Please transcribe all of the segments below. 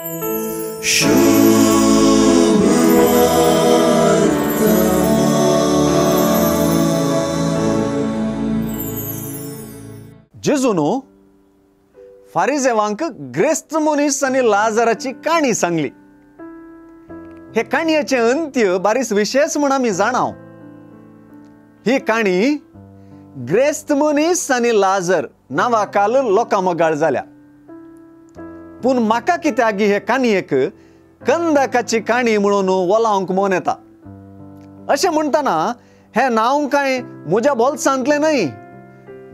जेजून फारिजेवांक ग्रेस्त मनीस आनी लाजराची काणी सांगली. हे काणयेचें अंत्य बारीस विशेश म्हूण आमी जाणाव. ही काणी ग्रेस्त मनीस आनी लाजर नांवा काल लोकां मोगाळ जाल्या. पूण म्हाका कित्याक हे काणयेक कंदकाची काणी म्हणून वलावंक मन येता. अशें म्हणटना हें नांव कांय म्हज्या बोल्सांतलें न्हय,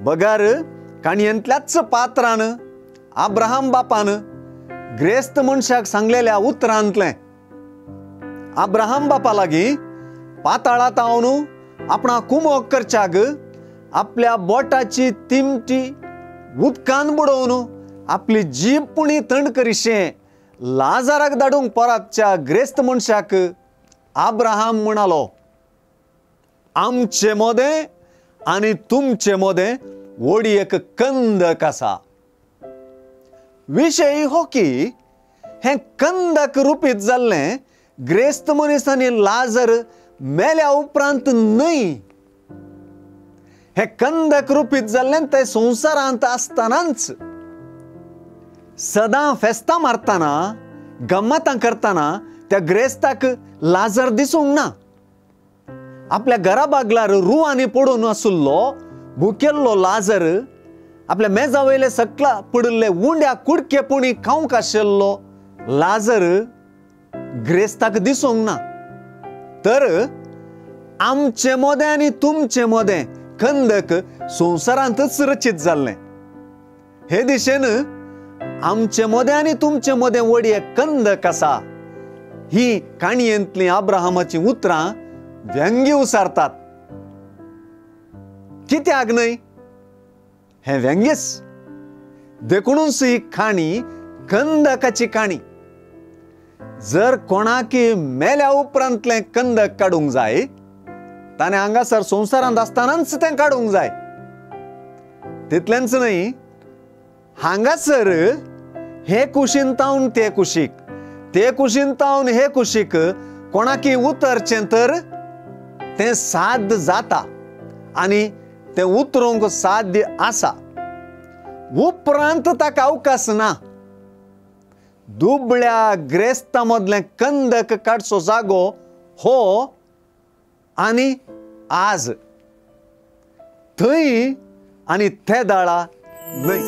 बगर काणयेंतल्याच पात्रान आब्राहाम बापान ग्रेस्त मनशाक सांगलेल्या उतरांतलें. आब्राहाम बापा लागीं पाताळांत हांव आपणा कुमोक करच्याक आपल्या बोटाची तिमटी उदकान बुडोवन आपली जीब पुणी थंड करिशें लाजाराक धाडूंक परतच्या ग्रेस्त मनशाक आब्राहाम म्हणालो, आमचे मोदें आनी तुमचे मोदें व्हडी एक कंदक आसा. विशय हो की हें कंदक रुपीत जाल्लें ग्रेस्त मनीस आनी लाजर मेल्या उपरांत न्हय. हें कंदक रुपीत जाल्लें तें संवसारांत आसतनाच सदां फेस्तां मारतना गम्मतां करतना त्या ग्रेस्ताक लाजर दिसूंक ना. आपल्या घरा बागलार रुवांनी पडून आशिल्लो भुकेल्लो लाजर आपल्या मेजा वयले सकला पडिल्ले उंड्या कुडके पुणी खावंक आशिल्लो लाजर ग्रेस्ताक दिसूंक ना. तर आमचे मोदें आनी तुमचे मोदें कंदक संवसारांतच रचीत जाल्लें. हे दिशेन आमचे मोदें आनी तुमचे मोदें व्हडये कंदक आसा ही काणयेंतलीं आब्राहामाचीं उतरां व्यंग्य उसारतात. कित्याक न्हय हें व्यंग्यच. देखूनच ही काणी कंदकाची काणी. जर कोणाकी मेल्या उपरांतलें कंदक काडूंक जाय ताणें हांगासर संवसारांत आसतनाच तें काडूंक जाय. तितलेंच न्हय, हांगासर हे कुशीन तावन ते कुशीक, ते कुशीन तावन हे कुशीक कोणाकी उतरचें तर तें साध्य जाता आनी तें उतरूंक साध्य आसा. उपरांत ताका अवकाश ना. दुबळ्या ग्रेस्ता मदलें कंदक काडचो जागो हो आनी आज थंय आनी ते दाळा न्हय.